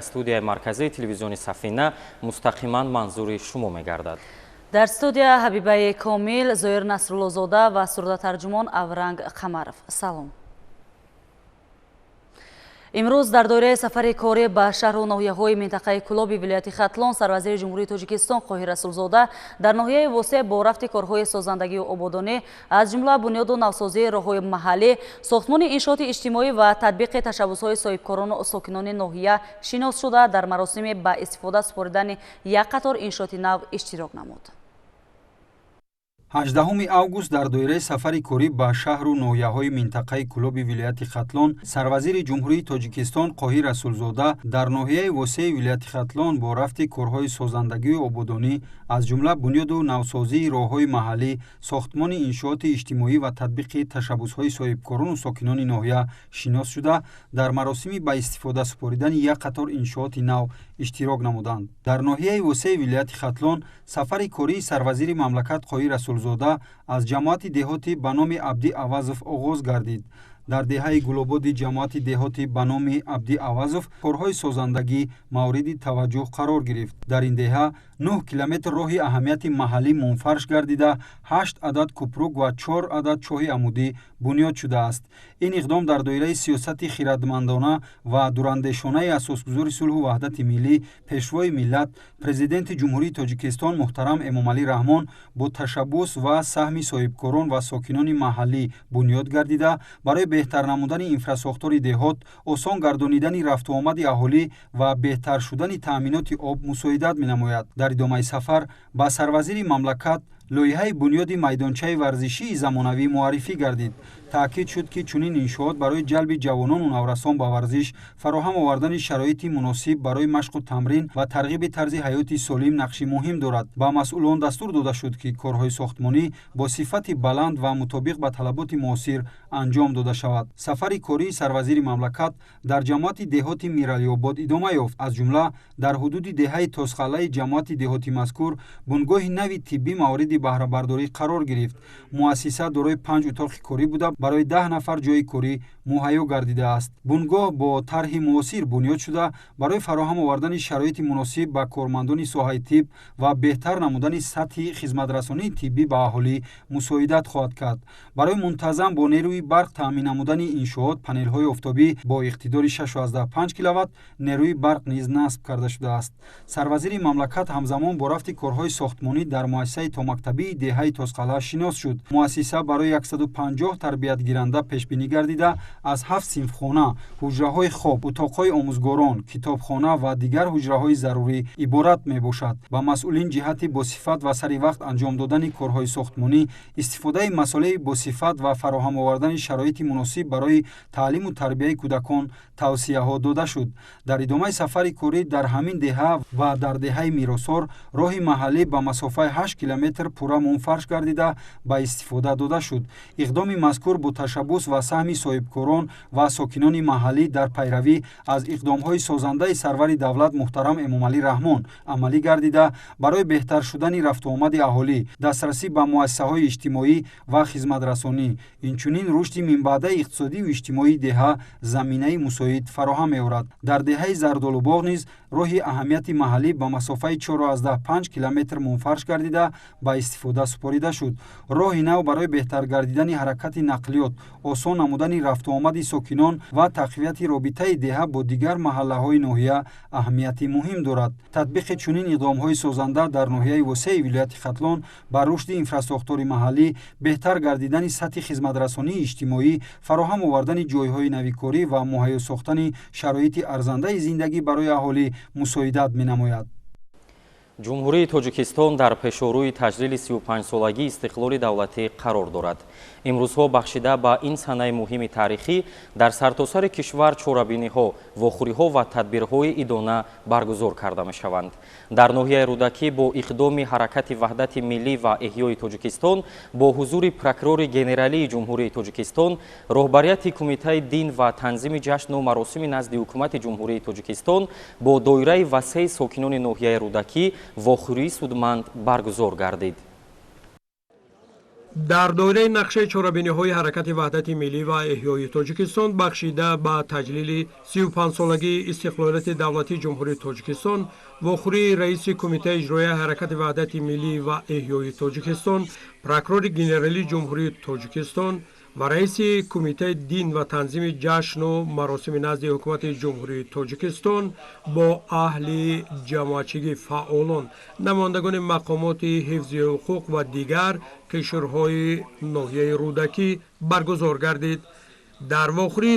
Студияи марказии телевизиони Сафина мустақиман манзури шумо мегардад. Дар студия Ҳабибаи Комил, Зоир Насруллозода ва сурдатарҷумон Авранг Қамаров. Салом. Имрӯз дар доираи сафари корӣ ба шаҳру ноҳияҳои минтақаи Кӯлоби вилояти Хатлон сарвазири Ҷумҳурии Тоҷикистон Қоҳир Расулзода дар ноҳияи Восеъ бо рафти корҳои созандагию ободонӣ, аз ҷумла бунёду навсозии роҳҳои маҳаллӣ, сохтмони иншооти иҷтимоӣ ва татбиқи ташаббусҳои соҳибкорону сокинони ноҳия шинос шуда, дар маросими ба истифода супоридани як қатор иншооти нав иштирок намуд. 18 август дар доираи сафари корӣ ба шаҳру ноҳияҳои минтақаи Кӯлоби вилояти Хатлон сарвазири Ҷумҳурии Тоҷикистон Қоҳир Расулзода дар ноҳияи Восеи вилояти Хатлон бо рафти корҳои созандагию ободонӣ, аз ҷумла бунёду навсозии роҳҳои маҳаллӣ, сохтмони иншооти иҷтимоӣ ва татбиқи ташаббусҳои соҳибкорону сокинони ноҳия шинос шуда, дар маросими ба истифода супоридани як қатор иншооти нав иштирок намуданд. Дар ноҳияи Восеи вилояти Хатлон сафари кории сарвазири мамлакат Қоҳир Расулзода аз ҷамоати деҳотӣ ба номи Абдӣ Авазов оғоз гардид. Дар деҳаи Гулободи ҷамоати деҳотӣ ба номи Абдӣ Авазов корҳои созандагӣ мавриди таваҷҷӯҳ қарор гирифт. Дар ин деҳа 9 километр роҳи аҳамияти маҳаллӣ мунфарш гардида, 8 адад купрук ва 4 адад чоҳи амудӣ бунёд шудааст. Ин иқдом дар доираи сиёсати хирадмандона ва дурандешонаи асосгузори сулҳу ваҳдати миллӣ, пешвои миллат, Президенти Ҷумҳурии Тоҷикистон муҳтарам Эмомалӣ Раҳмон бо ташаббус ва саҳми соҳибкорон ва сокинони маҳаллӣ бунёд гардида, барои беҳтар намудани инфрасохтори деҳот, осон гардонидани рафтуомади аҳолӣ ва беҳтар шудани таъминоти об мусоидат менамояд. Дар идомаи сафар ба сарвазири мамлакат лоиҳаи бунёди майдончаи варзишии замонавӣ муаррифӣ гардид. Таъкид шуд, ки чунин иншоот барои ҷалби ҷавонону наврасон ба варзиш, фароҳам овардани шароити муносиб барои машқу тамрин ва тарғиби тарзи ҳаёти солим нақши муҳим дорад. Ба масъулон дастур дода шуд, ки корҳои сохтмонӣ бо сифати баланд ва мутобиқ ба талаботи муосир анҷом дода шавад. Сафари кории сарвазири мамлакат дар ҷамоати деҳоти Миралиобод идома ёфт. Аз ҷумла дар ҳудуди деҳаи Тозқалъаи ҷамоати деҳоти мазкур бунгоҳи нави тиббӣ мавриди баҳрабардорӣ қарор гирифт. Муассиса дорои 5 утоқи корӣ буда, барои 10 нафар ҷойи корӣ муҳайё гардидааст. Бунгоҳ бо тарҳи муосир бунёд шуда, барои фароҳам овардани шароити муносиб ба кормандони соҳаи тиб ва беҳтар намудани сатҳи хизматрасонии тиббӣ ба аҳолӣ мусоидат хоҳад кард. Барои мунтазам бо нерӯи барқ таъмин намудани иншоот панелҳои офтобӣ бо иқтидори 6,5 киловатт нерӯи барқ низ насб карда шудааст. Сарвазири мамлакат ҳамзамон бо рафти корҳои сохтмонӣ дар муассисаи томактабии деҳаи Тозқалъа шинос шуд. Муассиса барои 150 тарбиятгиранда пешбинӣ гардида, аз 7 синфхона, ҳуҷраҳои хоб, утоқҳои омӯзгорон, китобхона ва дигар ҳуҷраҳои зарурӣ иборат мебошад. Ба масъулин ҷиҳати босифат ва сари вақт анҷом додани корҳои сохтмонӣ, истифодаи масолеҳи босифат ва фароҳам овардани шароити муносиб барои таълиму тарбияи кӯдакон тавсияҳо дода шуд. Дар идомаи сафари корӣ дар ҳамин деҳа ва дар деҳаи Миросор роҳи маҳаллӣ ба масофаи 8 километр пурра мунфарш гардида, ба истифода дода шуд. Иқдоми мазкур бо ташаббус ва саҳми соҳибкорон ва сокинони маҳаллӣ дар пайравӣ аз иқдомҳои созандаи сарвари давлат муҳтарам Эмомалӣ Раҳмон амалӣ гардида, барои беҳтар шудани рафтуомади аҳолӣ, дастрасӣ ба муассисаҳои иҷтимоӣ ва хизматрасонӣ, инчунин рушди минбаъдаи иқтисодию иҷтимоии деҳа заминаи мусоид фароҳам меорад. Дар деҳаи Зардолубоғ низ роҳи аҳамияти маҳаллӣ ба масофаи 4,5 километр мунфарш гардида, ба истифода супорида шуд. Роҳи нав барои беҳтар гардидани ҳаракати нақлиёт, осон намудани рафтуомади сокинон ва тақвияти робитаи деҳа бо дигар маҳаллаҳои ноҳия аҳамияти муҳим дорад. Татбиқи чунин иқдомҳои созанда дар ноҳияи Восеи вилояти Хатлон ба рушди инфрасохтори маҳаллӣ, беҳтар гардидани сатҳи хизматрасонии иҷтимоӣ, фароҳам овардани ҷойҳои навикорӣ ва муҳайё сохтани шароити арзандаи зиндагӣ барои аҳолӣ мусоидат менамояд. Ҷумҳурии Тоҷикистон дар пешорӯи таҷлили 35-солагии истиқлоли давлатӣ қарор дорад. Имрӯзҳо бахшида ба ин санаи муҳими таърихӣ дар сартосари кишвар чорабиниҳо, вохӯриҳо ва тадбирҳои идона баргузор карда мешаванд. Дар ноҳияи Рӯдакӣ бо иқдоми Ҳаракати ваҳдати миллӣ ва эҳёи Тоҷикистон бо ҳузури прокурори генералии Ҷумҳурии Тоҷикистон, роҳбарияти Кумитаи дин ва танзими ҷашну маросими назди Ҳукумати Ҷумҳурии Тоҷикистон бо доираи васеи сокинони ноҳияи Рӯдакӣ вохӯрии судманд баргузор гардид. Дар доираи нақшаи чорабиниҳои Ҳаракати Ваҳдати Миллӣ ва Эҳёи Тоҷикистон, бахшида ба таҷлили 35-солагии истиқлолияти давлатии Ҷумҳурии Тоҷикистон, вохӯрии раиси Кумитаи иҷроияи Ҳаракати Ваҳдати Миллӣ ва Эҳёи Тоҷикистон, прокурори генералии Ҷумҳурии Тоҷикистон ва раиси Кумитаи дин ва танзими ҷашну маросими назди Ҳукумати Ҷумҳурии Тоҷикистон бо аҳли ҷамоатчигӣ, фаъолон, намояндагони мақомоти ҳифзи ҳуқуқ ва дигар қишрҳои ноҳияи Рӯдакӣ баргузор гардид. Дар вохӯрӣ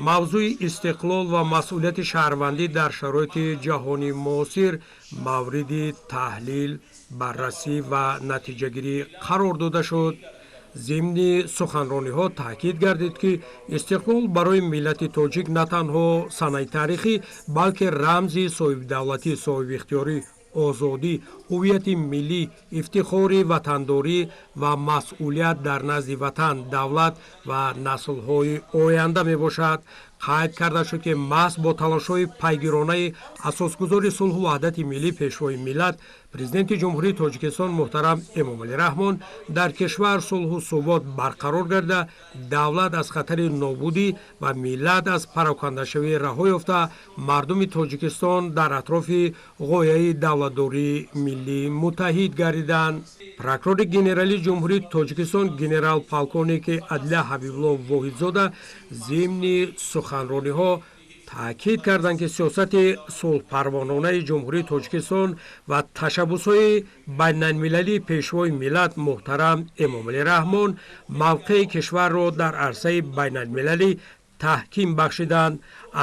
мавзӯи истиқлол ва масъулияти шаҳрвандӣ дар шароити ҷаҳони муосир мавриди таҳлил, баррасӣ ва натиҷагирӣ қарор дода шуд. Зимни суханрониҳо таъкид гардид, ки истиқлол барои миллати тоҷик на танҳо санаи таърихӣ, балки рамзи соҳибдавлатӣ, соҳибихтиёрӣ, озодӣ, ҳуввияти миллӣ, ифтихори ватандорӣ ва масъулият дар назди ватан, давлат ва наслҳои оянда мебошад. Қайд карда шуд, ки маҳз бо талошҳои пайгиронаи асосгузори сулҳу ваҳдати миллӣ, Пешвои миллат, Президенти Ҷумҳурии Тоҷикистон муҳтарам Эмомалӣ Раҳмон дар кишвар сулҳу субот барқарор гарда, давлат аз хатари нобудӣ ва миллат аз парокандашавӣ раҳо ёфта, мардуми Тоҷикистон дар атрофи ғояи давлатдории миллӣ муттаҳид гардиданд. Прокурори генералии Ҷумҳурии Тоҷикистон генерал полковники адлия Ҳабибулло Воҳидзода зимни суханрониҳо таъкид карданд, ки сиёсати сулҳпарвононаи Ҷумҳурии Тоҷикистон ва ташаббусҳои байналмилалии Пешвои миллат муҳтарам Эмомалӣ Раҳмон мавқеи кишварро дар арсаи байналмилалӣ таҳким бахшиданд.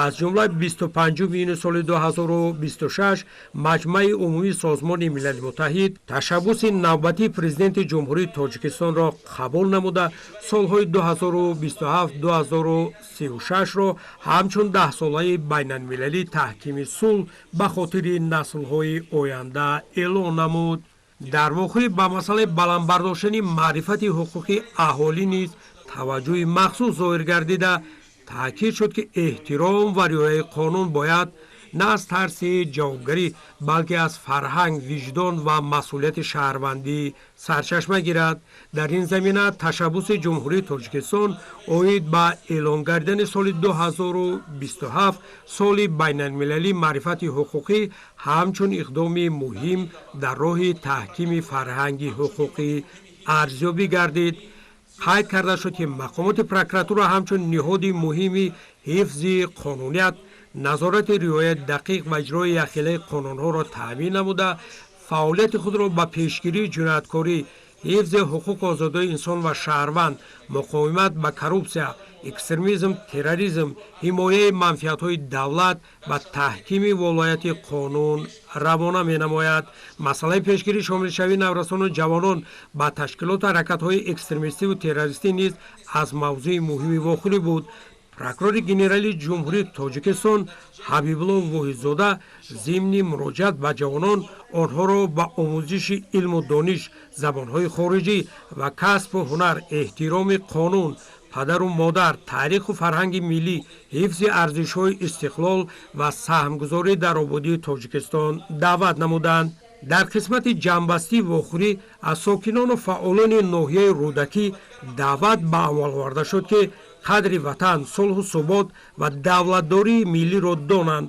Аз ҷумла 25 июни соли 2026 Маҷмаи Умумии Созмони Милали Муттаҳид ташаббуси навбатии Президенти Ҷумҳурии Тоҷикистонро қабул намуда, солҳои 2027-2036-ро ҳамчун даҳсолаи байналмилалии таҳкими сулҳ ба хотири наслҳои оянда эълон намуд. Дар вохӯрӣ ба масъалаи баландбардоштани маърифати ҳуқуқии аҳолӣ низ таваҷҷӯҳи махсус зоҳир гардида, таъкид шуд, ки эҳтиром ва риояи қонун бояд на аз тарси ҷавобгарӣ, балки аз фарҳанг, виҷдон ва масъулияти шаҳрвандӣ сарчашма гирад. Дар ин замина ташаббуси Ҷумҳурии Тоҷикистон оид ба эълон гардидани соли 2027 соли байналмилалии маърифати ҳуқуқӣ ҳамчун иқдоми муҳим дар роҳи таҳкими фарҳанги ҳуқуқӣ арзёбӣ гардид. Қайд карда шуд, ки мақомоти прокуратура ҳамчун ниҳоди муҳими ҳифзи қонуният, назорати риояи дақиқ ва иҷрои яхелаи қонунҳоро таъмин намуда, фаъолияти худро ба пешгирии ҷинояткорӣ, ҳифзи ҳуқуқу озодии инсон ва шаҳрванд, муқовимат ба коррупсия, экстремизм, терроризм, ҳимояи манфиатҳои давлат ва таҳкими волояти қонун равона менамояд. Масъалаи пешгирии шомилшавии наврасону ҷавонон ба ташкилоту ҳаракатҳои экстремистиву террористӣ низ аз мавзӯи муҳими вохӯрӣ буд. Прокурори генералии Ҷумҳурии Тоҷикистон Ҳабибулло Воҳидзода зимни муроҷиат ба ҷавонон онҳоро ба омӯзиши илму дониш, забонҳои хориҷӣ ва касбу ҳунар, эҳтироми қонун, падару модар, таъриху фарҳанги миллӣ, ҳифзи арзишҳои истиқлол ва саҳмгузорӣ дар ободии Тоҷикистон даъват намуданд. Дар қисмати ҷамъбастии вохӯрӣ аз сокинону фаъолони ноҳияи Рӯдакӣ даъват ба амал оварда шуд, ки қадри ватан, сулҳу субот ва давлатдории миллиро донанд,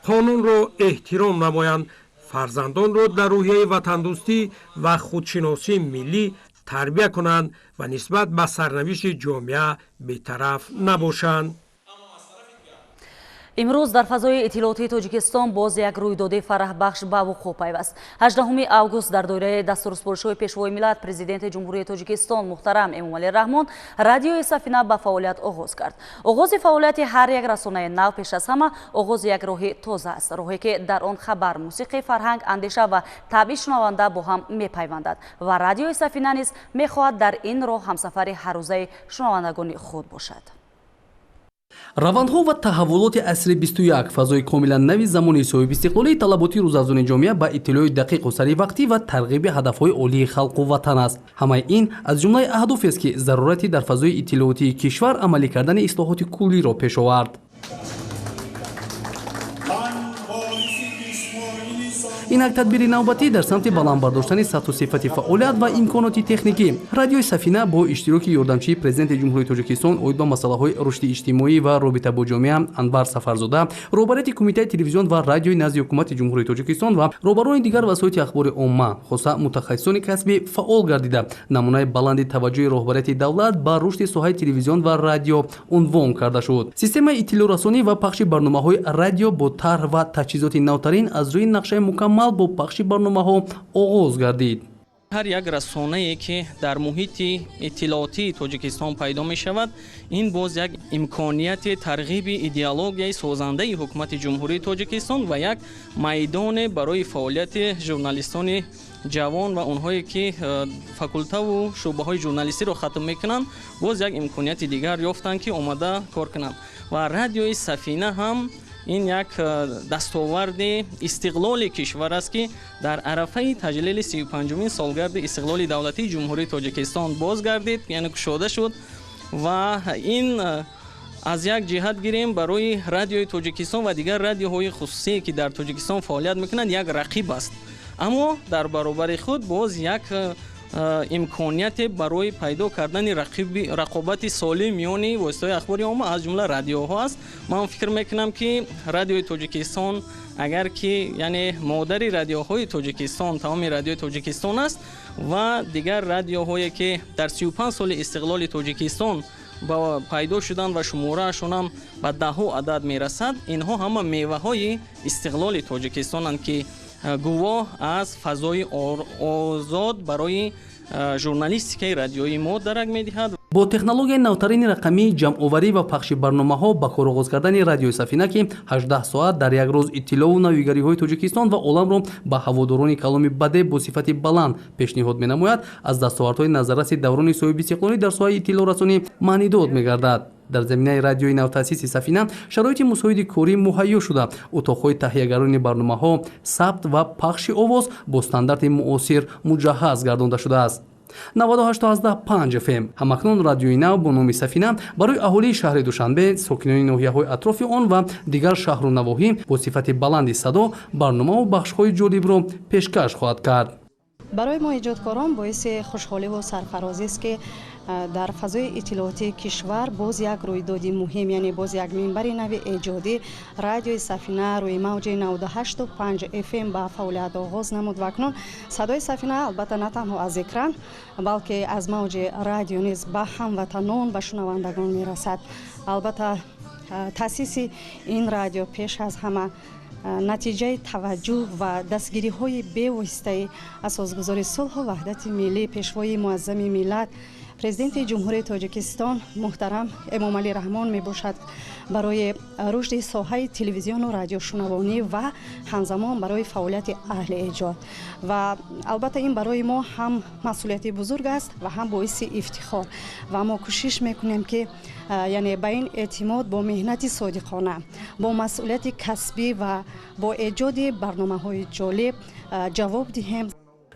қонунро эҳтиром намоянд, фарзандонро дар рӯҳияи ватандӯстӣ ва худшиносии миллӣ тарбия кунанд ва нисбат ба сарнавишти ҷомеа бетараф набошанд. Имрӯз дар фазои иттилоотии Тоҷикистон боз як рӯйдоди фараҳбахш ба вуқӯъ пайваст. 18 август дар доираи дастурсупоришҳои Пешвои миллат, Президенти Ҷумҳурии Тоҷикистон муҳтарам Эмомалӣ Раҳмон радиои Сафина ба фаъолият оғоз кард. Оғози фаъолияти ҳар як расонаи нав пеш аз ҳама оғози як роҳи тоза аст, роҳе ки дар он хабар, мусиқӣ, фарҳанг, андеша ва табъи шунаванда бо ҳам мепайвандад ва радиои Сафина низ мехоҳад дар ин роҳ ҳамсафари ҳаррӯзаи шунавандагони худ бошад. Равандҳо ва таҳаввулоти асри 21, фазои комилан нави замони соҳибистиқлолии, талаботи рӯзафзуни ҷомеа ба иттилои дақиқу саривақтӣ ва тарғиби ҳадафҳои олии халқу ватан аст. Ҳамаи ин аз ҷумлаи аҳдофест, ки зарурати дар фазои иттилоотии кишвар амалӣ кардани ислоҳоти куллиро пеш овард. Инак тадбири навбатӣ дар самти баланд бардоштани сатҳу сифати фаъолият ва имконоти техникӣ. Радиои Сафина бо иштироки ёрдамчии Президенти Ҷумҳурии Тоҷикистон оид ба масъалаҳои рушди иҷтимоӣ ва робита бо ҷомеа Анвар Сафарзода, роҳбарияти Кумитаи телевизион ва радиои назди Ҳукумати Ҷумҳурии Тоҷикистон ва роҳбарони дигар васоити ахбори омма, хоса мутахассисони касбӣ фаъол гардида, намунаи баланди таваҷҷӯҳи роҳбарияти давлат ба рушди соҳаи телевизион ва радио унвон карда шуд. Системаи иттилоърасонӣ ва пахши барномаҳои радио бо тарҳ ва таҷҳизоти навтарин аз рӯи нақшаи мукаммал бо пахши барномаҳо оғоз гардид. Ҳар як расонае, ки дар муҳити иттилоотии Тоҷикистон пайдо мешавад, ин боз як имконияти тарғиби идеологияи созандаи Ҳукумати Ҷумҳурии Тоҷикистон ва як майдоне барои фаъолияти журналистони ҷавон ва онҳое, ки факултаву шӯъбаҳои журналистиро хатм мекунанд, боз як имконияти дигар ёфтанд, ки омада кор кунанд. Ва радиои Сафина ҳам ин як дастоварди истиқлоли кишвар аст, ки дар арафаи таҷлили 35-умин солгарди истиқлоли давлатии Ҷумҳурии Тоҷикистон боз гардид, яъне кушода шуд. Ва ин аз як ҷиҳат гирем, барои Радиои Тоҷикистон ва дигар радиоҳои хусусие, ки дар Тоҷикистон фаъолият мекунанд, як рақиб аст, аммо дар баробари худ боз як имконияте барои пайдо кардани рақобати солим миёни воситаҳои ахбори омма, аз ҷумла радиоҳо аст. Ман фикр мекунам, ки Радиои Тоҷикистон, агар ки яъне модари радиоҳои Тоҷикистон, тамоми радиои Тоҷикистон аст ва дигар радиоҳое, ки дар 35 соли истиқлоли Тоҷикистон пайдо шуданд ва шумораашонам ба даҳҳо адад мерасад, инҳо ҳама меваҳои истиқлоли Тоҷикистонанд, ки гувоҳ аз фазои озод барои журналистикаи радиои мо дарак медиҳад. Бо технологияи навтарини рақамии ҷамъоварӣ ва пахши барномаҳо ба кор оғоз кардани Радиои Сафина, ки 18 соат дар як рӯз иттилоу навигариҳои Тоҷикистон ва оламро ба ҳаводорони каломи бадеъ бо сифати баланд пешниҳод менамояд, аз дастовардҳои назарраси даврони соҳибистиқлолӣ дар соҳаи иттилоърасонӣ маънидод мегардад. Дар заминаи радиои навтаъсиси Сафина шароити мусоиди корӣ муҳайё шуда, утоқҳои таҳиягарони барномаҳо, сабт ва пахши овоз бо стандарти муосир муҷаҳҳаз гардонда шудааст. 98,5 FM ҳамакнун радиои нав бо номи Сафина барои аҳолии шаҳри Душанбе, сокинони ноҳияҳои атрофи он ва дигар шаҳру навоҳӣ бо сифати баланди садо барномаву бахшҳои ҷолибро пешкаш хоҳад кард. Барои мо, эҷодкорон, боиси хушҳоливу сарфарозист, ки дар фазои иттилоотии кишвар боз як рӯйдоди муҳим, яъне боз як минбари нави эҷодӣ, Радиои Сафина рӯи мавҷи 98,5 FM ба фаъолият оғоз намуд. Ва акнун садои Сафина албатта на танҳо аз экран, балки аз мавҷи радио низ ба ҳамватанон, ба шунавандагон мерасад. Албатта, таъсиси ин радио пеш аз ҳама натиҷаи таваҷҷӯҳ ва дастгириҳои бевоситаи Асосгузори сулҳу ваҳдати миллӣ, Пешвои муаззами миллат, Президенти Ҷумҳурии Тоҷикистон муҳтарам Эмомалӣ Раҳмон мебошад барои рушди соҳаи телевизиону радиошунавонӣ ва ҳамзамон барои фаъолияти аҳли эҷод. Ва албатта, ин барои мо ҳам масъулияти бузург аст ва ҳам боиси ифтихор, ва мо кӯшиш мекунем, ки яъне ба ин эътимод бо меҳнати содиқона, бо масъулияти касбӣ ва бо эҷоди барномаҳои ҷолиб ҷавоб диҳем.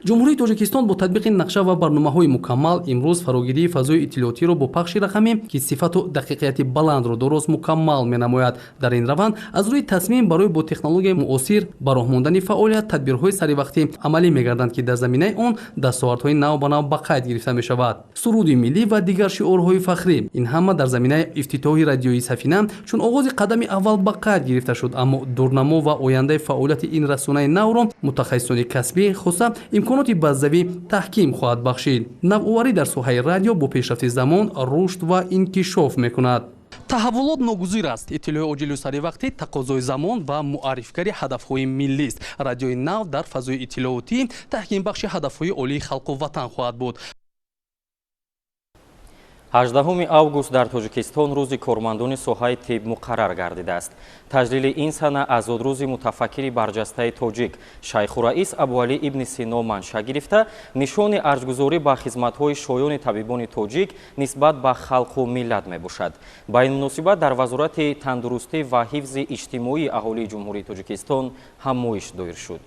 Ҷумҳурии Тоҷикистон бо татбиқи нақша ва барномаҳои мукаммал имрӯз фарогирии фазои иттилоотиро бо пахши рақамӣ, ки сифату дақиқияти баландро дорост, мукаммал менамояд. Дар ин раванд аз рӯи тасмим барои бо технологияи муосир ба роҳ мондани фаъолият тадбирҳои саривақтӣ амалӣ мегарданд, ки дар заминаи он дастовардҳои нав ба нав ба қайд гирифта мешавад. Суруди миллӣ ва дигар шиорҳои фахрӣ, ин ҳама дар заминаи ифтитоҳи Радиои Сафина чун оғози қадами аввал ба қайд гирифта шуд, аммо дурнамо ва ояндаи фаъолияти ин расонаи навро мутахассисони касбӣ, хоса имконоти базавӣ таҳким хоҳад бахшид. Навоварӣ дар соҳаи радио бо пешрафти замон рушд ва инкишоф мекунад. Таҳаввулот ногузир аст. Иттилои оҷилу саривақтӣ тақозои замон ва муаррифгари ҳадафҳои миллист. Радиои нав дар фазои иттилоотӣ таҳкимбахши ҳадафҳои олии халқу ватан хоҳад буд. 18 август дар Тоҷикистон рӯзи кормандони соҳаи тиб муқаррар гардидааст. Таҷлили ин сана аз зодрӯзи мутафаккири барҷастаи тоҷик Шайхураис Абуалӣ ибни Сино манша гирифта, нишони арҷгузорӣ ба хизматҳои шоёни табибони тоҷик нисбат ба халқу миллат мебошад. Ба ин муносибат дар Вазорати тандурустӣ ва ҳифзи иҷтимоии аҳолии Ҷумҳурии Тоҷикистон ҳамоиш доир шуд.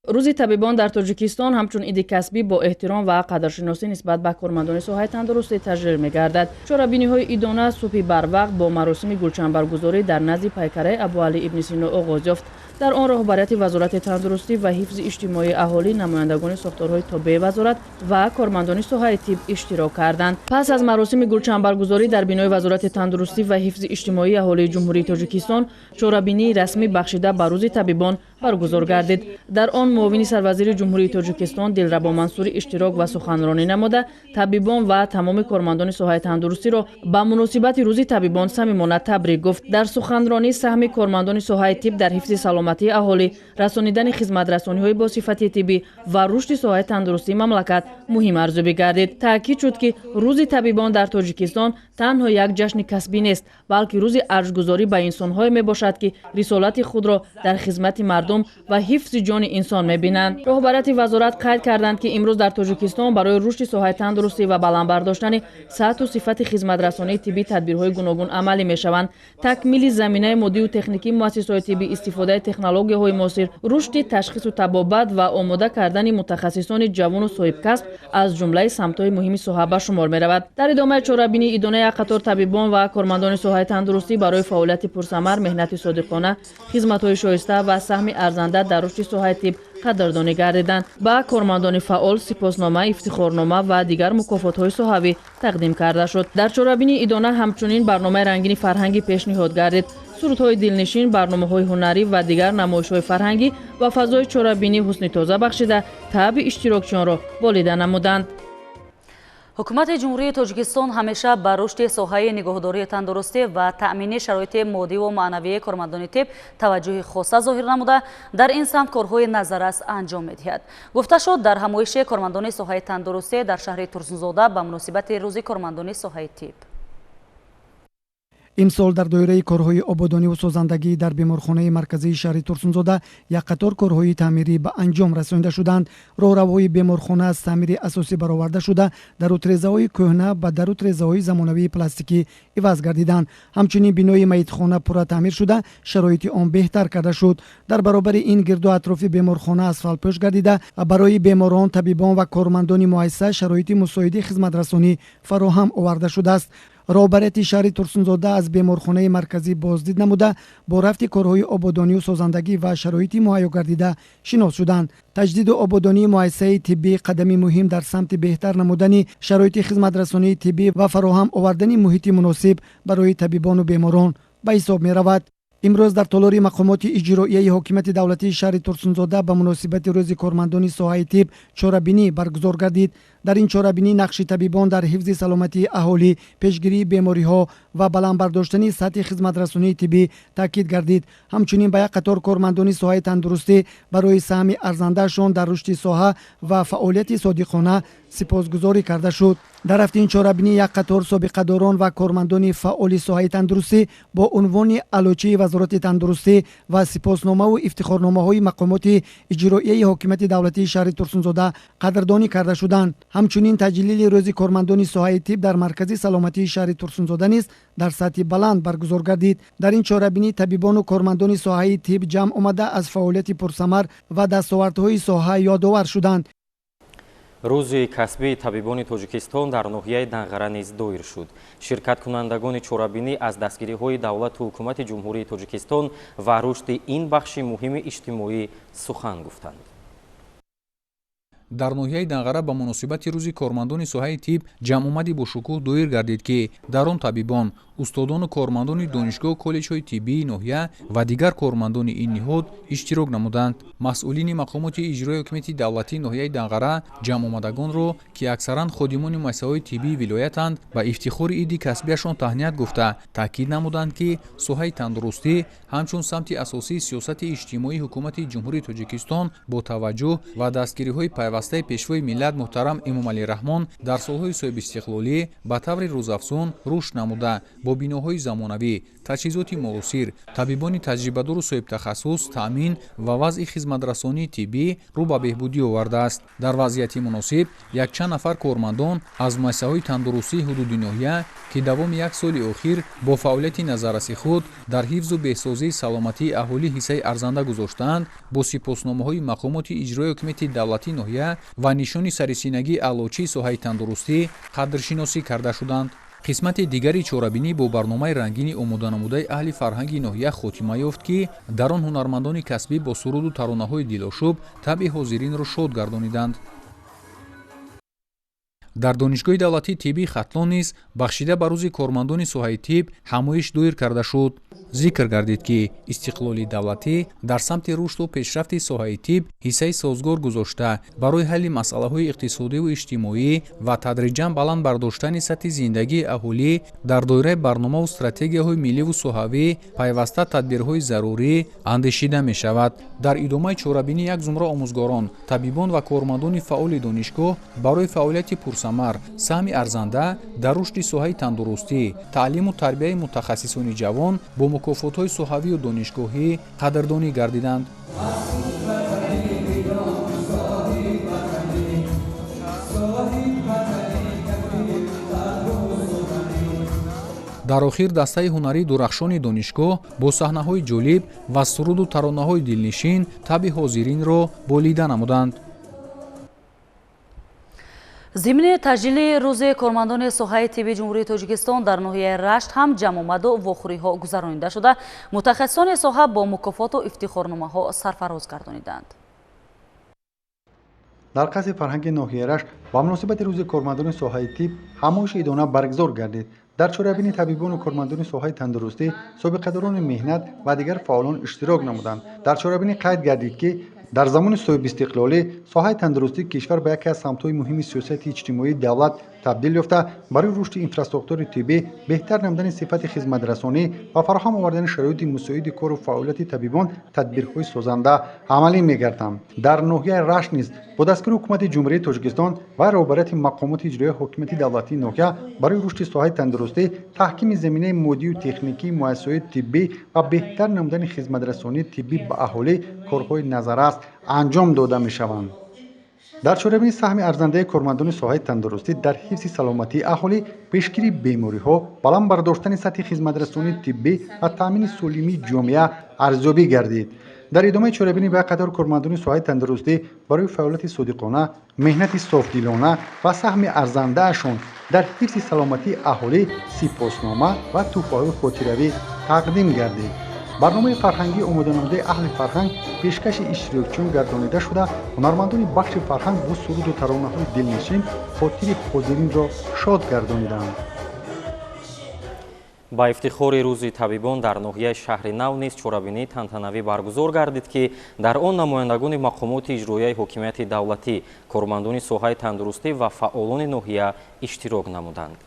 Рӯзи табибон дар Тоҷикистон ҳамчун иди касбӣ бо эҳтиром ва қадршиносӣ нисбат ба кормандони соҳаи тандурустӣ таҷлил мегардад. Чорабиниҳои идона субҳи барвақт бо маросими гулчанбаргузорӣ дар назди пайкараи Абуалӣ ибни Сино оғоз ёфт. Дар он роҳбарияти Вазорати тандурустӣ ва ҳифзи иҷтимоии аҳолӣ, намояндагони сохторҳои тобеи вазорат ва кормандони соҳаи тиб иштирок карданд. Пас аз маросими гулчамбаргузорӣ дар бинои Вазорати тандурустӣ ва ҳифзи иҷтимоии аҳолии Ҷумҳурии Тоҷикистон чорабинии расмӣ бахшида ба Рӯзи табибон баргузор гардид. Дар он муовини сарвазири Ҷумҳурии Тоҷикистон Дилрабо Мансурӣ иштирок ва суханронӣ намуда, табибон ва тамоми кормандони соҳаи тандурустиро ба муносибати Рӯзи табибон самимона табрик гуфт. Дар суханронӣ саҳми кормандони соҳаи тиб дар ҳифзи саломатии аҳолӣ, расонидани хизматрасониҳои босифати тиббӣ ва рушди соҳаи тандурустии мамлакат муҳим арзёбӣ гардид. Таъкид шуд, ки Рӯзи табибон дар Тоҷикистон танҳо як ҷашни касбӣ нест, балки рӯзи арҷгузорӣ ба инсонҳое мебошад, ки рисолати худро дар хизмати мардум ва ҳифзи ҷони инсон мебинанд. Роҳбарияти вазорат қайд карданд, ки имрӯз дар Тоҷикистон барои рушди соҳаи тандурустӣ ва баланд бардоштани сатҳу сифати хизматрасонии тиббӣ тадбирҳои гуногун амалӣ мешаванд. Такмили заминаи моддию техникии муассисаҳои тиббӣ, истифодаи технологияҳои муосир, рушди ташхису табобат ва омода кардани мутахассисони ҷавону соҳибкасб аз ҷумлаи самтҳои муҳими соҳа ба шумор меравад. Дар идомаи чорабинии идона як қатор табибон ва кормандони соҳаи тандурустӣ барои фаъолияти пурсамар, меҳнати содиқона, хизматҳои шоиста ва саҳми арзанда дар рушди соҳаи тиб қадрдонӣ гардиданд. Ба кормандони фаъол сипоснома, ифтихорнома ва дигар мукофотҳои соҳавӣ тақдим карда шуд. Дар чорабинии идона ҳамчунин барномаи рангини фарҳангӣ пешниҳод гардид. Сурудҳои дилнишин, барномаҳои ҳунарӣ ва дигар намоишҳои фарҳангӣ ва фазои чорабинӣ ҳусни тоза бахшида, таъби иштирокчиёнро болида намуданд. Ҳукумати Ҷумҳурии Тоҷикистон ҳамеша ба рушди соҳаи нигоҳдории тандурустӣ ва таъмини шароити моддиву маънавии кормандони тиб таваҷҷӯҳи хоса зоҳир намуда, дар ин самт корҳои назаррас анҷом медиҳад. Гуфта шуд дар ҳамоиши кормандони соҳаи тандурустӣ дар шаҳри Турсунзода ба муносибати Рӯзи кормандони соҳаи тиб. Имсол дар доираи корҳои ободониву созандагӣ дар беморхонаи марказии шаҳри Турсунзода як қатор корҳои таъмирӣ ба анҷом расонида шуданд. Роҳравҳои беморхона аз таъмири асосӣ бароварда шуда, дару трезаҳои кӯҳна ба дару трезаҳои замонавии пластикӣ иваз гардиданд. Ҳамчунин бинои маитхона пурра таъмир шуда, шароити он беҳтар карда шуд. Дар баробари ин гирду атрофи беморхона асфалтпӯш гардида, барои беморон, табибон ва кормандони муассиса шароити мусоиди хизматрасонӣ фароҳам оварда шудааст. Роҳбарияти шаҳри Турсунзода аз беморхонаи марказӣ боздид намуда, бо рафти корҳои ободонию созандагӣ ва шароити муҳайё гардида шинос шуданд. Таҷдиду ободонии муассисаи тиббӣ қадами муҳим дар самти беҳтар намудани шароити хизматрасонии тиббӣ ва фароҳам овардани муҳити муносиб барои табибону беморон ба ҳисоб меравад. Имрӯз дар толори мақомоти иҷроияи ҳокимияти давлатии шаҳри Турсунзода ба муносибати Рӯзи кормандони соҳаи тиб чорабинӣ баргузор гардид. Дар ин чорабинӣ нақши табибон дар ҳифзи саломатии аҳолӣ, пешгирии бемориҳо ва баланд бардоштани сатҳи хизматрасонии тиббӣ таъкид гардид. Ҳамчунин ба як қатор кормандони соҳаи тандурустӣ барои саҳми арзандаашон дар рушди соҳа ва фаъолияти содиқона сипосгузорӣ карда шуд. Дар рафти ин чорабинӣ як қатор собиқадорон ва кормандони фаъоли соҳаи тандурустӣ бо унвони Аълочии Вазорати тандурустӣ ва сипосномаву ифтихорномаҳои мақомоти иҷроияи ҳокимияти давлатии шаҳри Турсунзода қадрдонӣ карда шуданд. Ҳамчунин таҷлили Рӯзи кормандони соҳаи тиб дар маркази саломатии шаҳри Турсунзода низ дар сатҳи баланд баргузор гардид. Дар ин чорабинӣ табибону кормандони соҳаи тиб ҷамъ омада, аз фаъолияти пурсамар ва дастовардҳои соҳа ёдовар шуданд. Рӯзи касбии табибони Тоҷикистон дар ноҳияи Данғара низ доир шуд. Ширкаткунандагони чорабинӣ аз дастгириҳои давлату ҳукумати Ҷумҳурии Тоҷикистон ва рушди ин бахши муҳими иҷтимоӣ сухан гуфтанд. Дар ноҳияи Данғара ба муносибати Рӯзи кормандони соҳаи тиб ҷамъомади бошукӯҳ доир гардид, ки дар он табибон, устодону кормандони донишгоҳу коллеҷҳои тиббии ноҳия ва дигар кормандони ин ниҳод иштирок намуданд. Масъулини мақомоти иҷрои ҳокимияти давлатии ноҳияи Данғара ҷамъомадагонро, ки аксаран ходимони муассисаҳои тиббии вилоятанд, ба ифтихори иди касбияшон таҳният гуфта, таъкид намуданд, ки соҳаи тандурустӣ ҳамчун самти асосии сиёсати иҷтимоии Ҳукумати Ҷумҳурии Тоҷикистон бо таваҷҷӯҳ ва дастгириҳои пайвастаи Пешвои миллат муҳтарам Эмомалӣ Раҳмон дар солҳои соҳибистиқлолӣ ба таври рӯзафзун рушд намуда, бо биноҳои замонавӣ, таҷҳизоти муосир, табибони таҷрибадору соҳибтахассус таъмин ва вазъи хизматрасонии тиббӣ рӯ ба беҳбудӣ овардааст. Дар вазъияти муносиб якчанд нафар кормандон аз муассисаҳои тандурустии ҳудуди ноҳия, ки давоми як соли охир бо фаъолияти назарраси худ дар ҳифзу беҳсозии саломатии аҳолӣ ҳиссаи арзанда гузоштаанд, бо сипосномаҳои мақомоти иҷрои ҳокимияти давлатии ноҳия ва нишони сарисинагии аълочии соҳаи тандурустӣ қадршиносӣ карда шуданд. Қисмати дигари чорабинӣ бо барномаи рангини омоданамудаи аҳли фарҳанги ноҳия хотима ёфт, ки дар он ҳунармандони касбӣ бо суруду таронаҳои дилошӯб табъи ҳозиринро шод гардониданд. Дар Донишгоҳи давлатии тиббии Хатлон низ бахшида ба рӯзи кормандони соҳаи тиб ҳамоиш доир карда шуд. Зикр гардид, ки истиқлоли давлатӣ дар самти рушду пешрафти соҳаи тиб ҳиссаи созгор гузошта, барои ҳалли масъалаҳои иқтисодиву иҷтимоӣ ва тадриҷан баланд бардоштани сатҳи зиндагии аҳолӣ дар доираи барномаву стратегияҳои милливу соҳавӣ пайваста тадбирҳои зарурӣ андешида мешавад. Дар идомаи чорабинӣ як зумра омӯзгорон, табибон ва кормандони фаъоли донишгоҳ барои фаъолияти пурсамар, саҳми арзанда дар рушди соҳаи тандурустӣ, таълиму тарбияи мутахассисони ҷавон бо мукофотҳои соҳавию донишгоҳӣ қадрдонӣ гардиданд. Дар охир дастаи ҳунарии дурахшони донишгоҳ бо саҳнаҳои ҷолиб ва суруду таронаҳои дилнишин табъи ҳозиринро болида намуданд. Зимни таҷлили рӯзи кормандони соҳаи тибби Ҷумҳурии Тоҷикистон дар ноҳияи Рашт ҳам ҷамъомаду вохӯриҳо гузаронида шуда, мутахассисони соҳа бо мукофоту ифтихорномаҳо сарфароз гардониданд. Дар қасри фарҳанги ноҳияи Рашт ба муносибати рӯзи кормандони соҳаи тиб ҳамоиши идона баргузор гардид. Дар чорабинӣ табибону кормандони соҳаи тандурустӣ, собиқадорони меҳнат ва дигар фаъолон иштирок намуданд. Дар чорабинӣ қайд гардид, ки дар замони соҳибистиқлолӣ соҳаи тандурустии кишвар ба яке аз самтҳои муҳими сиёсати иҷтимоии давлат табдил ёфта, барои рушди инфраструктури тиббӣ, беҳтар намудани сифати хизматрасонӣ ва фароҳам овардани шароити мусоиди кору фаъолияти табибон тадбирҳои созанда амалӣ мегарданд. Дар ноҳияи Рашт низ бо дастгири Ҳукумати Ҷумҳурии Тоҷикистон ва роҳбарияти мақомоти иҷроияи ҳокимияти давлатии ноҳия барои рушди соҳаи тандурустӣ, таҳкими заминаи моддию техникии муассисаҳои тиббӣ ва беҳтар намудани хизматрасонии тиббӣ ба аҳолӣ корҳои назаррас анҷом дода мешаванд. Дар чорабинӣ саҳми арзандаи кормандони соҳаи тандурустӣ дар ҳифзи саломатии аҳолӣ, пешгирии бемориҳо, баланд бардоштани сатҳи хизматрасонии тиббӣ ва таъмини солимии ҷомеа арзёбӣ гардид. Дар идомаи чорабинӣ ба қатор кормандони соҳаи тандурустӣ барои фаъолияти содиқона, меҳнати софдилона ва саҳми арзандаашон дар ҳифзи саломатии аҳолӣ сипоснома ва тӯҳфаҳои хотиравӣ тақдим гардид. Барномаи фарҳангии омоданамудаи аҳли фарҳанг пешкаши иштирокчиён гардонида шуда, ҳунармандони бахши фарҳанг бо суруду таронаҳои дилнишин хотири ҳозиринро шод гардониданд. Ба ифтихори рӯзи табибон дар ноҳияи Шаҳри Нав низ чорабинии тантанавӣ баргузор гардид, ки дар он намояндагони мақомоти иҷроияи ҳокимияти давлатӣ, кормандони соҳаи тандурустӣ ва фаъолони ноҳия иштирок намуданд.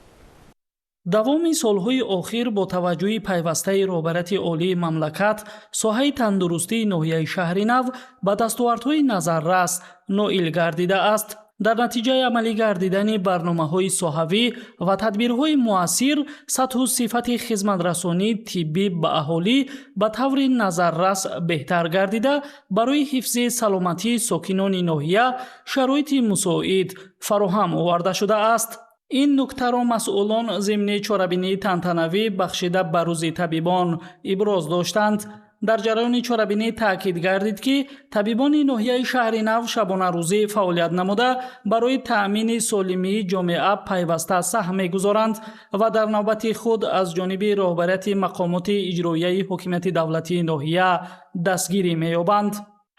Давоми солҳои охир бо таваҷҷӯҳи пайвастаи роҳбарияти олии мамлакат соҳаи тандурустии ноҳияи Шаҳри Нав ба дастовардҳои назаррас ноил гардидааст. Дар натиҷаи амалӣ гардидани барномаҳои соҳавӣ ва тадбирҳои муассир сатҳу сифати хизматрасонии тиббӣ ба аҳолӣ ба таври назаррас беҳтар гардида, барои ҳифзи саломатии сокинони ноҳия шароити мусоид фароҳам оварда шудааст. Ин нуктаро масъулон зимни чорабинии тантанавӣ бахшида ба рӯзи табибон иброз доштанд. Дар ҷараёни чорабинӣ таъкид гардид, ки табибони ноҳияи Шаҳри Нав шабонарӯзӣ фаъолият намуда, барои таъмини солимии ҷомеа пайваста саҳм мегузоранд ва дар навбати худ аз ҷониби роҳбарияти мақомоти иҷроияи ҳокимияти давлатии ноҳия дастгирӣ меёбанд.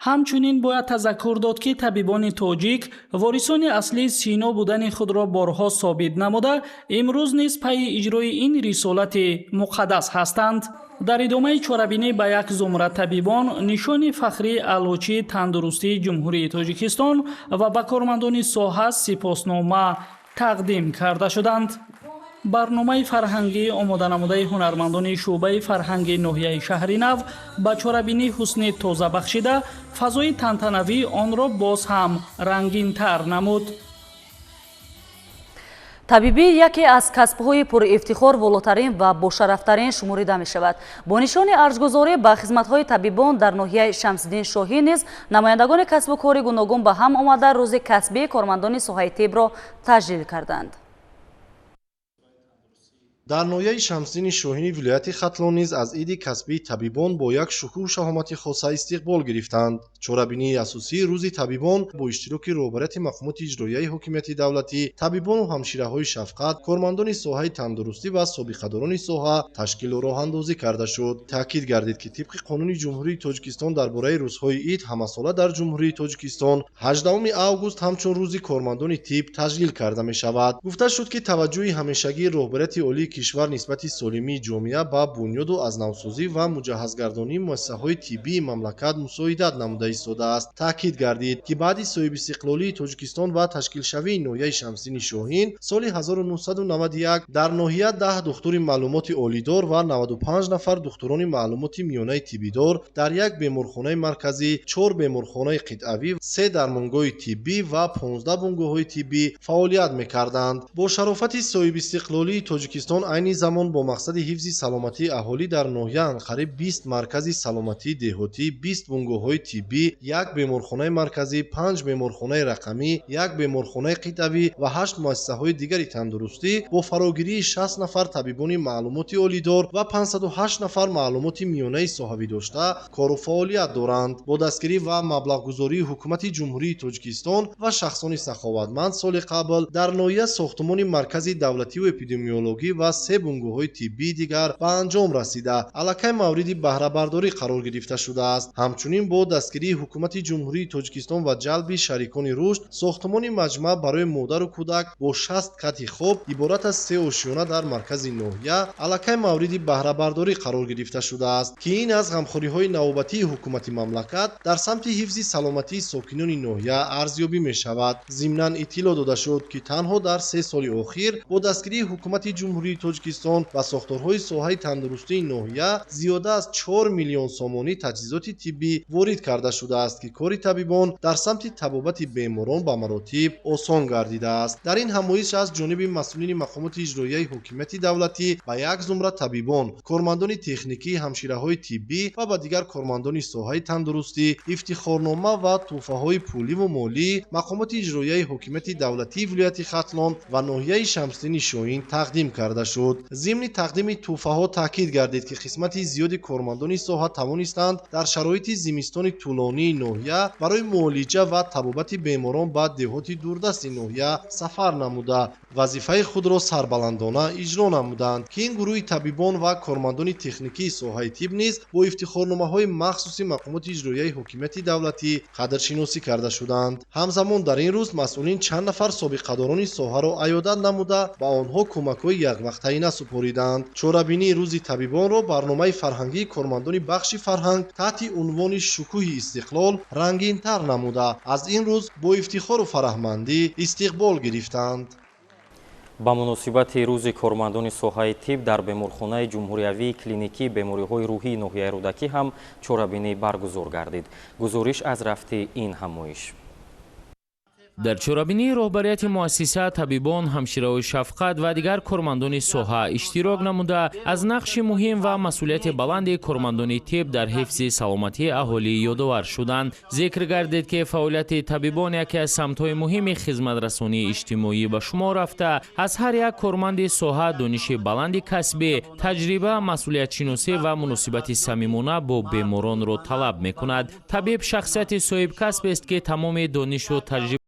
Ҳамчунин бояд тазаккур дод, ки табибони тоҷик ворисони аслии Сино будани худро борҳо собит намуда, имрӯз низ пайи иҷрои ин рисолати муқаддас ҳастанд. Дар идомаи чорабинӣ ба як зумра табибон нишони фахрии аълочии тандурустии Ҷумҳурии Тоҷикистон ва ба кормандони соҳа сипоснома тақдим карда шуданд. Барномаи фарҳангии омоданамудаи ҳунармандони шӯъбаи фарҳанги ноҳияи Шаҳри Нав ба чорабинӣ ҳусни тоза бахшида, фазои тантанавии онро боз ҳам рангинтар намуд. Табибӣ яке аз касбҳои пурифтихор, волотарин ва бошарафтарин шуморида мешавад. Бо нишони арҷгузорӣ ба хизматҳои табибон дар ноҳияи Шамсиддин Шоҳин низ намояндагони касбу кори гуногун ба ҳам омада, рӯзи касбии кормандони соҳаи тибро таҷлил карданд. Дар ноҳияи Шамсиддини Шоҳини вилояти Хатлон низ аз иди касбии табибон бо як шукӯҳу шаҳомати хоса истиқбол гирифтанд. Чорабинии асосии рӯзи табибон бо иштироки роҳбарияти мақомоти иҷроияи ҳокимияти давлатӣ, табибону ҳамшираҳои шафқат, кормандони соҳаи тандурустӣ ва собиқадорони соҳа ташкилу роҳандозӣ карда шуд. Таъкид гардид, ки тибқи қонуни Ҷумҳурии Тоҷикистон дар бораи рӯзҳои ид ҳамасола дар Ҷумҳурии Тоҷикистон 18 август ҳамчун рӯзи кормандони тиб таҷлил карда мешавад. Гуфта шуд, ки таваҷҷӯҳи ҳамешагии роҳбарияти олии кишвар нисбати солимии ҷомеа ба бунёду аз навсозӣ ва муҷаҳҳазгардонии муассисаҳои тиббии мамлакат мусоидат намуда истодааст. Таъкид гардид, ки баъди соҳибистиқлолии Тоҷикистон ва ташкилшавии ноҳияи Шамсиддини Шоҳин соли 1991 дар ноҳия 10 духтури маълумоти олидор ва 95 нафар духтурони маълумоти миёнаи тиббидор дар як беморхонаи марказӣ, 4 беморхонаи қитъавӣ, 3 дармонгоҳи тиббӣ ва 15 бунгоҳҳои тиббӣ фаъолият мекарданд. Бо шарофати соҳибистиқлолии Тоҷикистон айни замон бо мақсади ҳифзи саломатии аҳолӣ дар ноҳия анқариб 20 маркази саломатии деҳотӣ, 20 бунгоҳҳои тиббӣ, 1 беморхонаи марказӣ, 5 беморхонаи рақамӣ, 1 беморхонаи қитъавӣ ва 8 муассисаҳои дигари тандурустӣ бо фарогирии 60 нафар табибони маълумоти олидор ва 508 нафар маълумоти миёнаи соҳавӣ дошта кору фаъолият доранд. Бо дастгирӣ ва маблағгузории Ҳукумати Ҷумҳурии Тоҷикистон ва шахсони саховатманд соли қабл дар ноҳия сохтумони маркази давлативу эпидемиологӣ ва 3 бунгоҳҳои тиббии дигар ба анҷом расида, аллакай мавриди баҳрабардорӣ қарор гирифта шудааст. Ҳамчунин бо дастгирии Ҳукумати Ҷумҳурии Тоҷикистон ва ҷалби шарикони рушд сохтумони маҷмаа барои модару кӯдак бо 60 кати хоб иборат аз 3 ошиёна дар маркази ноҳия аллакай мавриди баҳрабардорӣ қарор гирифта шудааст, ки ин аз ғамхориҳои навбатии ҳукумати мамлакат дар самти ҳифзи саломатии сокинони ноҳия арзёбӣ мешавад. Зимнан иттилоъ дода шуд, ки танҳо дар 3 соли охир бо дастгирии Ҳукумати Ҷумҳурии Тоҷикистон ва сохторҳои соҳаи тандурустии ноҳия зиёда аз 4 миллион сомонӣ таҷҳизоти тиббӣ ворид карда шудааст, ки кори табибон дар самти табобати беморон ба маротиб осон гардидааст. Дар ин ҳамоиш аз ҷониби масъулини мақомоти иҷроияи ҳокимияти давлатӣ ба як зумра табибон, кормандони техникӣ, ҳамшираҳои тиббӣ ва ба дигар кормандони соҳаи тандурустӣ ифтихорнома ва тӯҳфаҳои пуливу молӣ мақомоти иҷроияи ҳокимияти давлатии вилояти Хатлон ва ноҳияи Шамсиддини Шоҳин тақдим карда шуд. Зимни тақдими тӯҳфаҳо таъкид гардид, ки қисмати зиёди кормандони соҳа тавонистанд дар шароити зимистони тӯлонии ноҳия барои муолиҷа ва табобати беморон ба деҳоти дурдасти ноҳия сафар намуда, вазифаи худро сарбаландона иҷро намуданд, ки ин гурӯҳи табибон ва кормандони техникии соҳаи тиб низ бо ифтихорномаҳои махсуси мақомоти иҷроияи ҳокимияти давлатӣ қадршиносӣ карда шуданд. Ҳамзамон дар ин рӯз масъулин чанд нафар собиқадорони соҳаро аёдат намуда ба онҳо кӯмакҳои яквақтаина супориданд. Чорабинии рӯзи табибонро барномаи фарҳангии кормандони бахши фарҳанг таҳти унвони шукӯҳи истиқлол рангинтар намуда, аз ин рӯз бо ифтихору фараҳмандӣ истиқбол гирифтанд. Ба муносибати рӯзи кормандони соҳаи тиб дар беморхонаи ҷумҳуриявии клиникии бемориҳои рӯҳии ноҳияи Рӯдакӣ ҳам чорабинӣ баргузор гардид. Гузориш аз рафти ин ҳамоиш. Дар чорабинии роҳбарияти муассиса табибон, ҳамшираҳои шафқат ва дигар кормандони соҳа иштирок намуда, аз нақши муҳим ва масъулияти баланди кормандони тиб дар ҳифзи саломатии аҳолӣ ёдовар шуданд. Зикр гардид, ки фаъолияти табибон яке аз самтҳои муҳими хизматрасонии иҷтимоӣ ба шумор рафта, аз ҳар як корманди соҳа дониши баланди касбӣ, таҷриба, масъулиятшиносӣ ва муносибати самимона бо беморонро талаб мекунад. Табиб шахсияти соҳибкасбест, ки тамоми донишу таҷриба